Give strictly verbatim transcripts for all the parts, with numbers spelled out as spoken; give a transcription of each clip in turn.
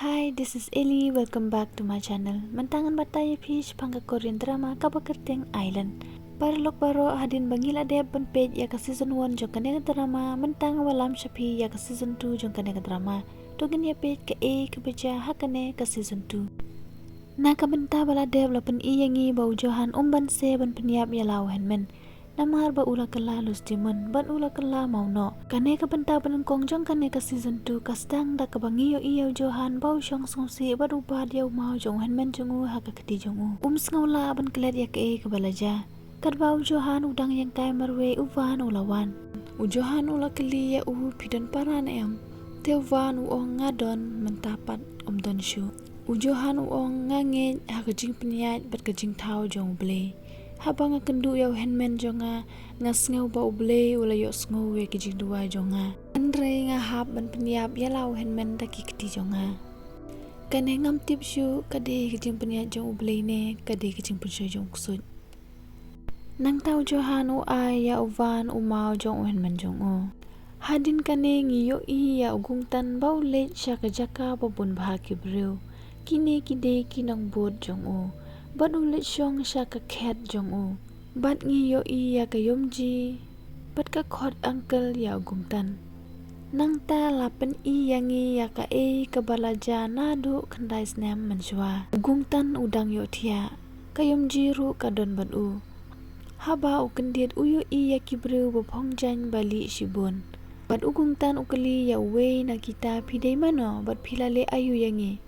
Hi, this is Ellie. Welcome back to my channel. Mynta ngan batai ïa phi shaphang ka Korean drama kaba kyrteng Island. Paralok baroh, hadien ba ngi la dep ban peit ïa ka season one jong kane ka drama, mynta nga wallam sha phi ïa ka season two jong kane ka drama. To ngin ïa peit kaei kaba jia ha kane ka season two. Na ka bynta ba la dep la pyni ïa ngi ba u Johan um banse ban pynïap ïa la u hynmen. Namar ba u la kylla Lostimon bad u la kylla mawnoh. Kane ka bynta ba nyngkong jong kane ka season two ka sdang da kaba ngi ïohi ïa u Johan ba u shong sngewsih bad u bat ïa u maw jong u hynmen jong u ha ka kti jong u. Um sngew lah ban klet ïa kaei kaba la jia. Katba u Johan u dang ïeng kai marwei, u Van u la wan. U Johan u la kylli ïa u, phi don para ne em? Te u Van u ong, nga don, mynta pat ym don shuh. U Johan u ong, nga ngeit ha ka jingpynïaid bad ka jingthaw jong U Blei. Haba nga kynduh ïa u hynmen jong nga, nga sngew ba U Blei u la ïohsngew ïa ki jingduwai jong nga. Hynrei nga hap ban pynïap ïa la u hynmen da ki kti jong nga. Kane ngam tip shuh ka dei ka jingpynïaid jong U Blei ne ka dei ka jingpynshoi jong u ksuid. Nangta u Johan u ai ïa u Van u maw jong u hynmen jong u. Hadien kane ngi ïohi ïa u Gungtan ba u leit sha ka jaka ba bun bha ki briew. Kine ki dei ki nongbud jong u. Bad u leit shong sha ka khet jong u. Bad ngi ïohi ïa ka Yomji bad ka khot uncle ïa u Gungtan. Nangta la pyni ïa ngi ïa kaei kaba la jia naduh khyndai snem mynshuwa. U Gungtan u dang ïohthiah. Ka Yomji ruh ka don bad u. Haba u kyndit u ïohi ïa ki briew ba phong jaiñ ba lieh shibun. Bad u Gungtan u kylli ïa uwei na kita, phi dei mano bad phi la leh aïu ïa ngi?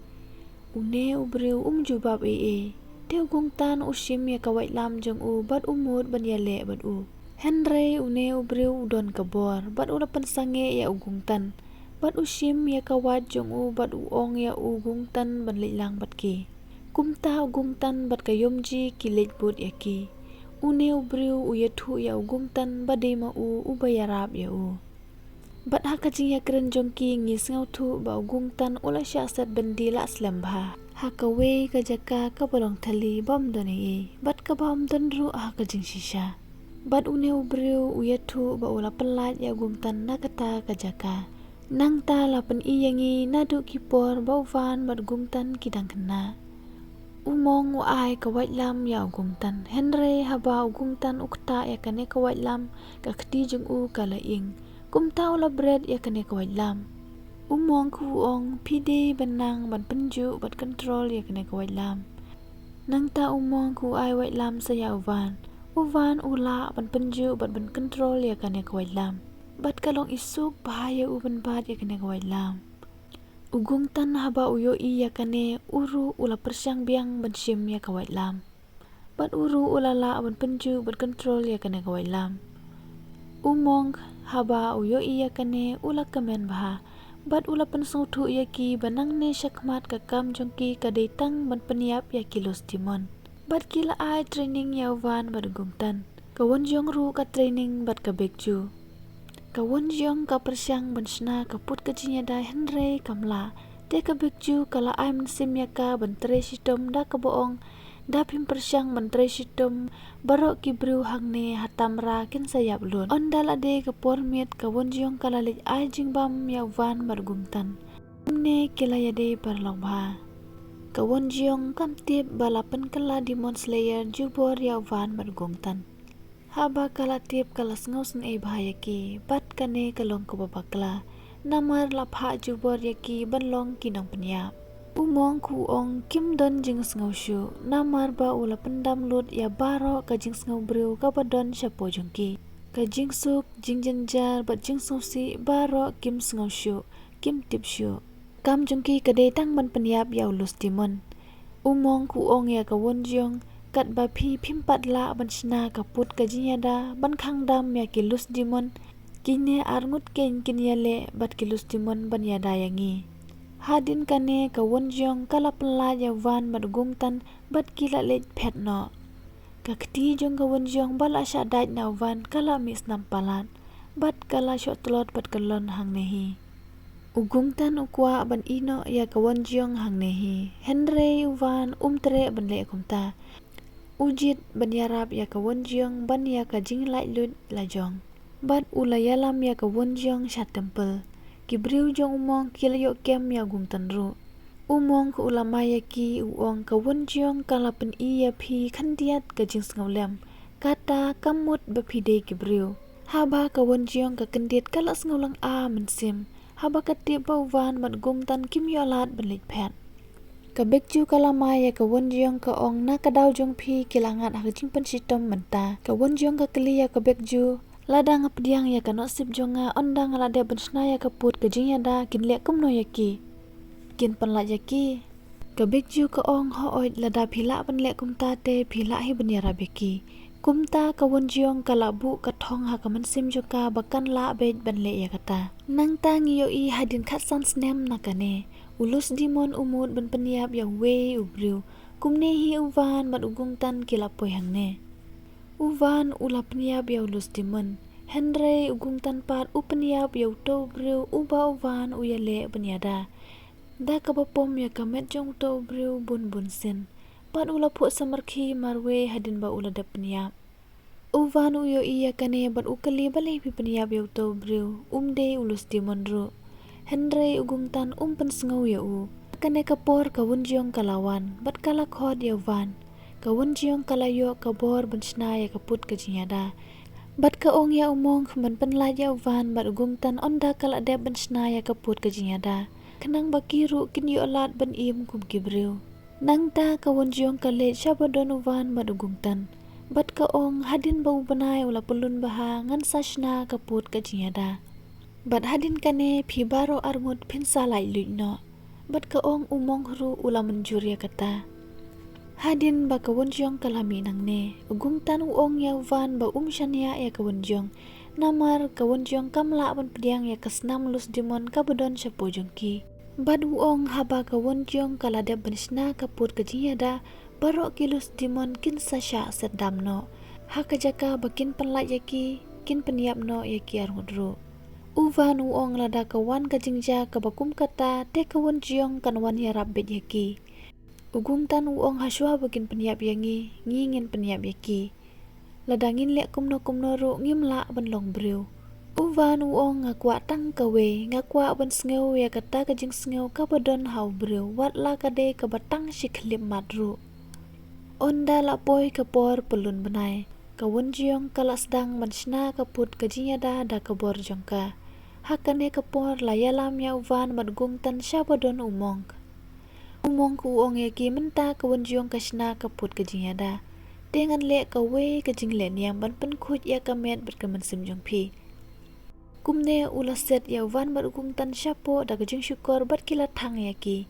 Une u briew um jubab ei ei. Te u Gungtan u shim ïa ka waitlam jong u bad u mut ban ïaleh bad u. Hynrei une u briew u don ka bor bad u la pynsangeh ïa u Gungtan. Bad u shim ïa ka wait jong u bad u ong ïa u Gungtan ban leit lang bad ki. Kumta u Gungtan bad ka Yomji ki leit bud ïa ki. Une u briew u ïathuh ïa u Gungtan ba dei ma u uba ïarap ïa u. Bad ha ka jingïakren jong ki ngi sngewthuh ba u Gungtan u la shah set byndi la slem bha ha kawei ka jaka kaba long thylli bym don ei ei bad kaba ym don ruh ha ka jingshisha. Bad une u briew u ïathuh ba u la pyllait ïa u Gungtan na kata ka jaka. Nangta la pyni ïa ngi naduh ki por ba u Van bad u Gungtan ki dang khynnah. U Mong u ai ka waitlam ïa u Gungtan. Hynrei haba u Gungtan u ktah ïa kane ka waitlam, ka kti jong u ka la ing. Kumta u la bret ïa kane ka waitlam. U Mong u ong, phi dei ban nang ban pynjuh bad kontrol ïa kane ka waitlam. Nangta u Mong u ai waitlam sa ïa u Van. U Van u lah ban pynjuh bad ban kontrol ïa kane ka waitlam. Bad ka long isuk bha ïa u ban bat ïa kane ka waitlam. U Gungtan haba u ïohi ïa kane, u ruh u la pyrshang biang ban shim ïa ka waitlam. Bad u ruh u la lah ban pynjuh bad kontrol ïa kane ka waitlam. U Mong haba u ïohi ïa kane u la kmen bha. Bad u la pynsngewthuh ïa ki ba nangne shakhmat ka kam jong ki ka dei tang ban pynïap ïa ki Lostimon. Bad ki la ai training ïa u Van bad u Gungtan. Ka Wonjeong ruh ka training bad ka Baekju. Ka Wonjeong ka pyrshang ban shna ka put ka jingïada hynrei kam lah. Te ka Baekju ka la ai mynsiem ïa ka ban trei shitom da kaba ong, da phim pyrshang ban trei shitom, baroh ki briew hangne ha Tamra kin sa ïap lut. Ynda la dei ka por miet ka Wonjeong ka la leit ai jingbam ïa u Van bad u Gungtan. Kumne ki la ïadei paralok bha. Ka Wonjeong kam tip ba la pynkylla Demon Slayer jubor ïa u Van bad u Gungtan. Haba ka la tip ka la sngewsynei bha ïa ki, bad kane ka long kaba bakla. Namar la phah jubor ïa ki ban long ki nongpynïap. U Mong u ong kim don jingsngew shuh, namar ba u la pyndam lut ïa baroh ka jingsngew briew kaba don shapoh jong ki. Ka jingsuk, jingjynjar bad jingsngewsih baroh kim sngew shuh, kim tip shuh. Kam jong ki ka dei tang ban pynïap ïa u Lostimon. U Mong u ong ïa ka Wonjeong, katba phi phim pat lah ban shna ka put ka jingïada ban khang dam ïa ki Lostimon, kine arngut keiñ kin ïaleh bad ki Lostimon ban ïada ïa ngi. Hadien kane ka Wonjeong ka la pyllait ïa u Van bad u Gungtan bad ki la leit phet noh. Ka kti jong ka Wonjeong ba la shah dait na u Van ka la mih snam palat bad ka la shoh tlot bad kyllon hangne hi. U Gungtan u kwah ban ïeh noh ïa ka Wonjeong hangne hi. Hynrei u Van um treh ban leh kumta. U jied ban ïarap ïa ka Wonjeong ban ïa ka jinglaitluid lajong. Bad u la ïalam ïa ka Wonjeong sha temple. Ki briew jong u Mong ki la ïoh kem ïa u Gungtan ruh. U Mongk u la mai ïa ki, u ong, ka Won Jeong ka la pyni ïa phi khyndiat ka jingsngewlem. Kata kam mut ba phi dei ki briew. Haba ka Won Jeong ka kyndit, ka la sngewlang a mynsiem haba ka tip ba u Van bad Gungtan kim ïoh lad ban leit phet. Ka Baekju ka la mai ïa ka Won Jeong, ka ong, na ka daw jong phi ki la ngat ha ka jingpynshitom mynta. Ka Won Jeong ka kylli ïa ka Baekju, lada nga pdiang ïa ka nusip jong nga, ynda nga la dep ban shna ïa ka pud ka jingïada, kin leh kumno ïa ki? Kin pynlait ïa ki? Ka Baekju ka ong, hooid, lada phi lah ban leh kumta te phi lah hi ban ïarap ïa ki. Kumta ka Won Jeong ka la buh ka thong ha ka mynsiem jong ka ba kan lah beit ban leh ïa kata. Nangta ngi ïohi hadien khatsan snem na kane, u Lus Dimon u mut ban pynïap ïa uwei u briew. Kumne hi u Van bad u Gungtan ki la poi hangne. U Van u la pynïap ïa u Lus Dimon, hynrei u Gungtan pat u pynïap ïa uto u briew uba u Van u ïaleh ban ïada. Da kaba pom ïa ka met jong uto u briew bun bun sien. Pat u la phuh samarkhi marwei hadien ba u la dep pynïap. U Van u ïohi ïa kane bad u kylli, balei phi pynïap ïa uto u briew, um dei u Lus Dimon ruh. Hynrei u Gungtan um pynsngew ïa u. Kane ka por ka Won Jeong ka la wan bad ka la khot ïa u Van. Ka Won Jeong ka la ïoh ka bor ban shna ïa ka pud ka jingïada. Bad ka ong ïa u Mongk ban pynlait ïa u Van bad u Gungtan ynda ka la dep ban shna ïa ka pud ka jingïada, khnang ba ki ruh kin ïoh lad ban im kum ki briew. Nangta ka Won Jeong ka leit sha ba don u Van bad u Gungtan. Bad ka ong, hadien ba u bnai u la pylun bha, ngan sa shna ka pud ka jingïada. Bad hadien kane phi baroh arngut phin sa laitluid noh. Bad ka ong, u Mongk ruh u la mynjur ïa kata. Hadien ba ka Won Jeong ka la mih nangne, u Gungtan u ong ïa u Van ba um shaniah ïa ka Won Jeong. Namar ka Won Jeong kam lah ban pdiang ïa ka snam Lus Dimon kaba don shapoh jong ki. Bad u ong, haba ka Won Jeong ka la dep ban shna ka pud ka jingïada, baroh ki Lus Dimon kin sa shah set dam noh. Ha ka jaka ba kin pynlait ïa ki, kin pynïap noh ïa ki arngut ruh. U Van u ong, lada ka wan ka jingjia kaba kum kata, te ka Won Jeong kan wan ïarap beit ïa ki. U Gungtan u ong, hashwa ba kin pynïap ïa ngi, ngi ngin pynïap ïa ki. Lada ngin leh kumno kumno ruh ngim lah ban long briew. U Van u ong, nga kwah tang kawei, nga kwah ban sngew ïa kata ka jingsngew kaba don ha u briew, wat la ka dei kaba tang shi khyllipmat ruh. Ynda la poi ka por pylun bnai, ka Won Jeong ka la sdang ban shna ka pud ka jingïada da ka bor jong ka. Ha kane ka por la ïalam ïa u Van bad Gungtan sha ba don u Mongk. U Mongk u ong ïa ki, mynta ka Won Jeong ka shna ka pud ka jingïada, te ngan leh kawei ka jingleh niam ban pynkhuid ïa ka met bad ka mynsiem jong phi. Kumne u la set ïa u Van bad u Gungtan shapoh da ka jingshukor bad ki la thang ïa ki.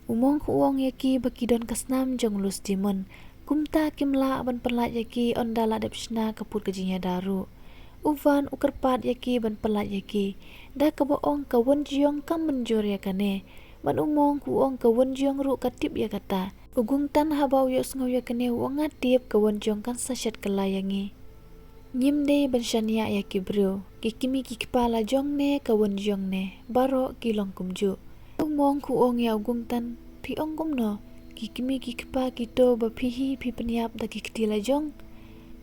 U Mongk u ong ïa ki ba ki don ka snam jong u Lus Dimon. Kumta kim lah ban pynlait ïa ki ynda la dep shna ka pud ka jingïada ruh. U Van u kyrpad ïa ki ban pynlait ïa ki, da kaba ong ka Won Jeong kam mynjur ïa kane. Bad u Mongk u ong ka Won Jeong ruh ka tip ïa kata. U Gungtan haba u ïohsngew ïa kane u ong, nga tip ka Won Jeong kan sa shet kylla ïa ngi. Ngim dei ban shaniah ïa ki briew, ki kmie ki kpa la jong ne ka Won Jeong ne, baroh ki long kumjuh. U Mongk u ong ïa u Gungtan, phi ong kumno? Ki kmie ki kpa kito ba phi hi phi pynïap da ki kti la jong?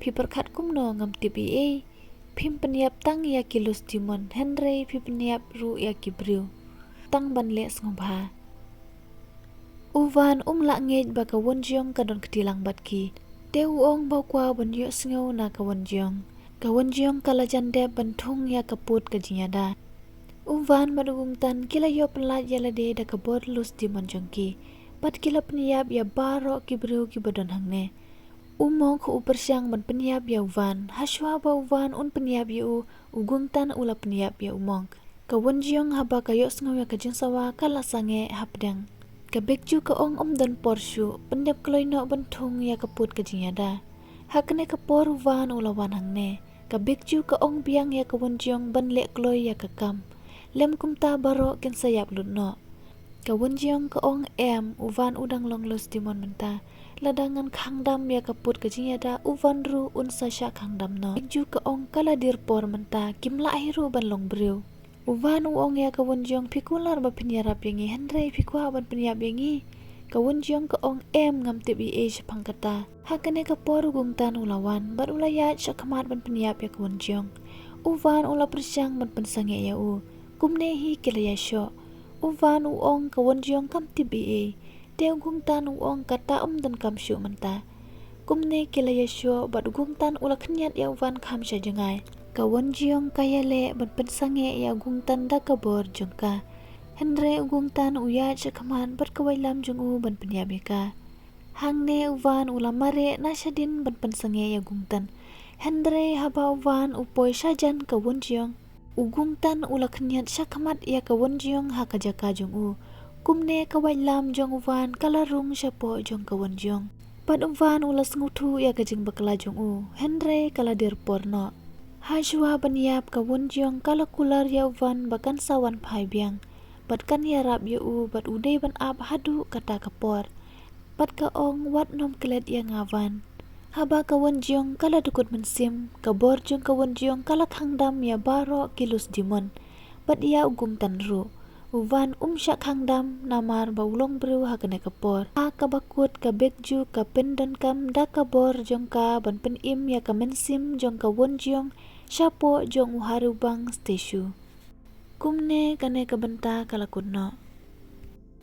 Phi pyrkhat kumno ngam tip ei ei? Phim pynïap tang ïa ki Lus Dimon, hynrei phi pynïap ruh ïa ki briew. Tang ban leh sngewbha. U Van um lah ngeit ba ka Won Jeong ka don kti lang bad ki. Te u ong ba u kwah ban ïohsngew na ka Won Jeong. Ka Won Jeong ka la jan dep ban thung ïa ka pud ka jingïada. U Van bad u Gungtan ki la ïoh pynlait ïa lade da ka bor Lus Dimon jong ki. Bad ki la pynïap ïa baroh ki briew kiba don hangne. U Mongk u pyrshang ban pynïap ïa u Van. Hashwa ba u Van un pynïap ïa u, u Gungtan u la pynïap ïa u Mongk. Ka Won Jeong haba ka ïohsngew ïa ka jingsawa ka la sangeh hapdeng. Ka Baekju ka ong, ym don por shuh, pyndep kloi noh ban thung ïa ka pud ka jingïada. Ha kane ka por u Van u la wan hangne. Ka Baekju ka ong biang ïa ka Won Jeong ban leh kloi ïa ka kam. Lym kumta baroh kin sa ïap lut noh. Ka Won Jeong ka ong, em, u Van u dang long Lus Dimon mynta. Lada ngan khang dam ïa ka pud ka jingïada, u Van ruh un sa shah khang dam noh. Baekju ka ong, ka la dier por mynta, kim lah hi ruh ban long briew. U Van u ong ïa ka Won Jeong, phi kular ba phin ïarap ïa ngi, hynrei phi kwah ban pynïap ïa ngi. Ka Won Jeong ka ong, em, ngam tip ei ei shaphang kata. Ha kane ka por u Gungtan u la wan bad u la ïaid shakhmat ban pynïap ïa ka Won Jeong. U Van u la pyrshang ban pynsangeh ïa u. Kumne hi ki la ïashoh. U Van u ong ka Won Jong kam tip ei ei. Te u Gung Tan u ong kata ym donkam shuh mynta. Kumne ki la ïashoh bad u Gung Tan u la khynñiat ïa u Van kham sha jngai. Ka Won Jong ka ïaleh ban pynsangeh ïa u Gung Tan da ka bor jong ka. Hynrei u Gung Tan u ïaid sha khmat bad ka waitlam jong u ban pynïap ïa ka. Hangne u Van u la mareh na shadien ban pynsangeh ïa u Gung Tan. Hynrei haba u Van u poi shajan ka Won Jong, u Gung Tan u la khynñiat sha khmat ïa ka Won Jong ha ka jaka jong u. Kumne ka waitlam jong u Van ka la rung shapoh jong ka Won Jong. Bad u Van u la sngewthuh ïa ka jingbakla jong u, hynrei ka la dier por noh. Hashwa ban ïap ka Won Jong ka la kular ïa u Van ba kan sa wan phai biang. Bad kan ïarap ïa u bad u dei ban ap haduh kata ka por. Bad ka ong wat nym klet ïa nga Van. Haba ka Won Jong ka la dkut mynsiem, ka bor jong ka Won Jong ka la khang dam ïa baroh ki Lus Demon. Bad ïa u Gung Tan ruh. U Van um shah khang dam namar ba u long briew ha kane ka por. Ha kaba kut ka Baek Ju ka pyndonkam da ka bor jong ka ban pynim ïa ka mynsiem jong ka Won Jong shapoh jong u Hariu Bang statue. Kumne kane ka bynta ka la kut noh.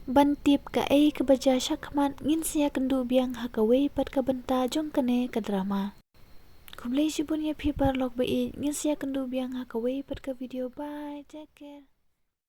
Ban tip kaei kaba jia sha khmat ngin sa ïakynduh biang ha kawei pat ka bynta jong kane ka drama. Khublei shibun ïa phi paralok ba ïeit, ngin sa ïakynduh biang ha kawei pat ka video. Bye, take care.